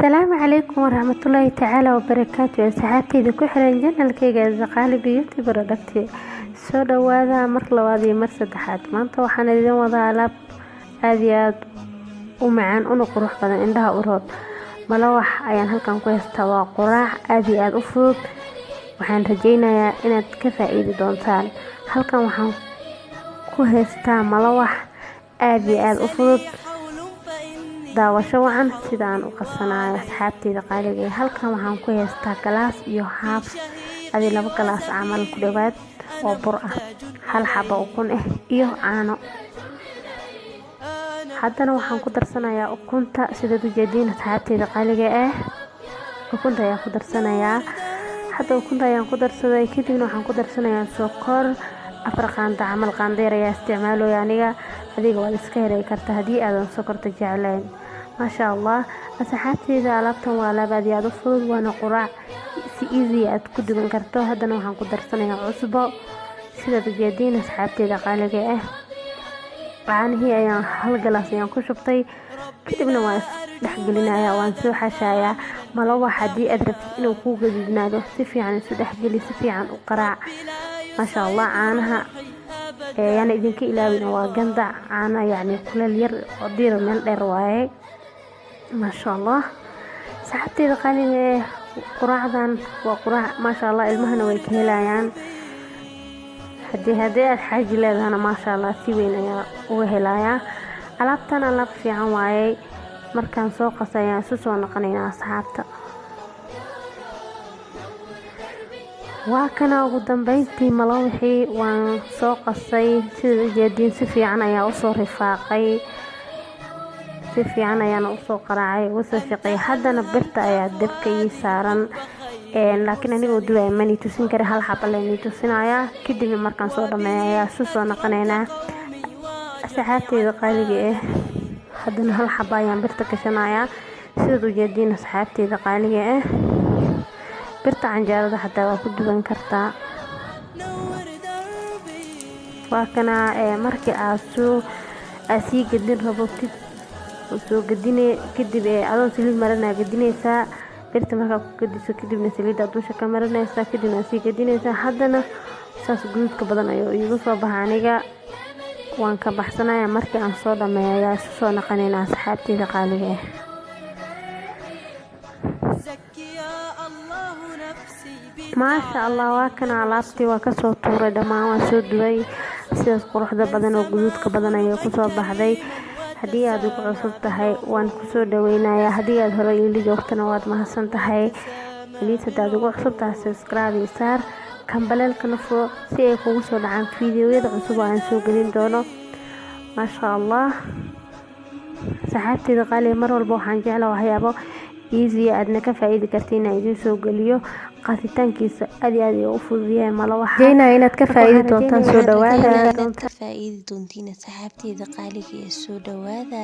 Asalaamu calaykum waraxmatullaahi tacaala wabarakaatu. Asxaabteyda ku xiran channelkayga Zaqaali Beauty Product, soo dhawaada mar labaad iyo mar saddexaad. Maanta waxaan idin wadaa alaab aada iyo aada u macaan una qurux badan, indhaha u roon. Malawax ayaan halkan ku haystaa. Waa quraac aada iyo aada u fudud. Waxaan rajeynayaa inaad ka faa-iidi doontaan. Halkan waxaan ku haystaa malawax aada iyo aada u fudud. Daawasho wacan sida aan u qasanayo, asxaabteyda qaaliga. Halkan waxaan ku haystaa galaas iyo haaf, adi 2 galaas camal ku dhawaad oo bur ah, hal xaba ukun ah iyo caano. Haddana waxaan ku darsanayaa ukunta. Sidaad ujeediin, asxaabteyda qaaliga ah, ukunta ayaan ku darsanayaa. Hadda ukunta ayaan ku darsaday. Kadibna waxaan ku darsanayaa sokor, 4 qaando camal. Qaandeer ayaa isticmaalooya aniga, adiga waad iska heli karta haddii aadan sokorta jeclayn. Maasha Allah, asxaabteyda, alaabtan waa alaab aad iyo aada u fudud, waana quraac si easy aad ku duban karto. Haddana waxaan ku darsanayaa cusbo. Sidaad ujeediin, asxaabteyda qaaliga ah, caanihii ayaan hal galaas ayaan ku shubtay. Kadibna waan isdhexgelinayaa, waan soo xashayaa. Malawax haddii aad rabtid inuu kuu gaduudnaado, si fiican isu dhexgeli, si fiican u qaraac. Maasha Allah, caanaha yaana idinka ilaawin, waa gandac caana, yacni kuleel yar oo diir meel dheer waaye. Maasha Allah, saxaabteyda qaaliga eh, quraacdan waa quraac maasha Allah, ilmahana way ka helayaan. Haddii aad xaaji leedahana, maasha Allah, si weyn ayaa uga helayaa. Alaabtan alaab fiican waayey. Markaan soo qasa ayaan isu soo noqonaynaa, asxaabta. Waa kana ugu dambeyntii malawixii waan soo qasay. Sidaad ujeediin, si fiican ayaa usoo rifaaqay, si fiican ayaana usoo qaraacay, uga soo shaqeeyay. Haddana birta ayaa dabka ii saaran, laakiin anigoo duwaya mani tusin kara. Hal xaba laynii tusinayaa. Kadibna markaan soo dhameeya ayaa isu soo noqonaynaa, asxaabteyda qaaliga ah. Haddana hal xaba ayaan birta gashanayaa. Sidaad ujeediin, asxaabteyda qaaliga ah, birta canjeerada xataa waa ku duwan kartaa. Waa kana markii aad soo aad sii gedin rabotid, soo gedine. Kadib adoo saliid marinaa gedinaysaa birta. Markaa ku gediso, kadibna saliidda dusha ka marinaysaa, kadibna aad sii gedinaysaa. Haddana saas guduudka badan ayuu iigu soo baxa. Aniga waan ka baxsanaya. Markii aan soo dhameeyo ayaa isu soo naqanaynaa, asxaabteyda qaaliga ah. Maasha Allah, waa kana alaabtii waa kasoo tuuray dhammaan, waan soo duway. Sidaas quruxda badan oo guduudka badan ayay kusoo baxday. Haddii aad igu cusub tahay, waan kusoo dhaweynayaa. Haddii aad hore iila joogtana, waad mahadsan tahay. Please, haddaad igu cusub tahay, subscribe iyo saar, gambaleelkana furo si ay kugu soo dhacaan fiidiyowyada cusub oo aan soo gelin doono. Maasha Allah, saxaabteyda qaaliga, mar walba waxaan jeclaa waxyaabo easy aadna ka faa-iidi karti inaan idiin soo geliyo. Qaasitaankiisa aad iyo aad ayuu u fududayahay malawaxa. Rajeynaya inaad ka faa-iidi doontaan. Soo dhawaada. Inaad ka faa-iidi doontiin, asxaabteyda qaaliga ee, soo dhawaada.